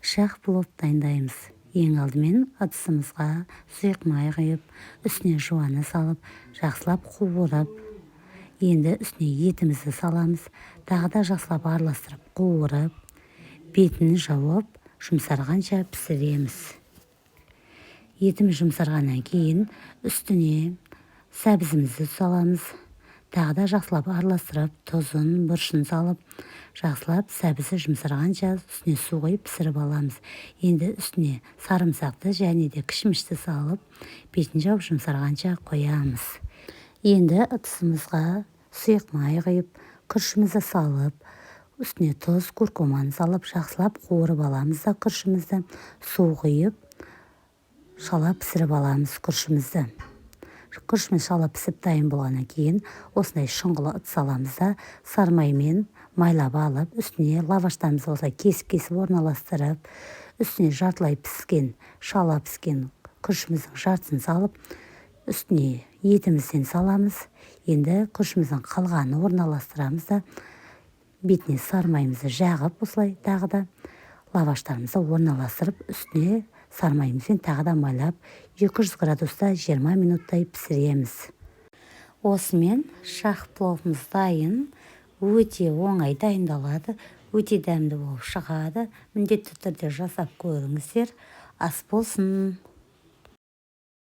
Шах плов дайындаймыз. Ең алдымен ыдысымызға сұйық май құйып, үстіне жуаны салып, жақсылап қуырып, енді үстіне етімізді саламыз. Тағы да жақсылап араластырып, қуырып, бетін жауып, жұмсарғанша пісіреміз. Етіміз жұмсарғаннан кейін үстіне сәбізімізді саламыз. Тағы да жақсылап араластырып, тұзын, бұрышын салып, жақсылап сәбізі жұмсарғанша үстіне су құйып пісіріп аламыз. Енді үстіне сарымсақты және де кішмішті салып, бетін жауып, жұмсарғанша қоямыз. Енді ыдысымызға сұйық май құйып, күрішімізді салып, үстіне тұз, куркуманы салып, жақсылап қуырып аламыз да, күрішімізді су құйып, шала пісіріп аламыз күрішімізді. Күрішіміз шала пісіп дайын болғаннан кейін осындай шұңғыл ыдыс аламыз да, сары маймен майлап алып, үстіне лаваштарымызды осылай кесіп-кесіп орналастырып, үстіне жартылай піскен, шала піскен күрішіміздің жартысын салып, үстіне етімізден саламыз. Енді күрішіміздің қалғанын орналастырамыз да, бетіне сары майымызды жағып, осылай тағы да лаваштарымызды орналастырып, үстіне сары майымызбен тағы да майлап, 200 градуста 20 минуттай пісіреміз. Осымен шах пловымыз дайын. Өте оңай дайындалады, өте дәмді болып шығады. Міндетті түрде жасап көріңіздер. Ас болсын!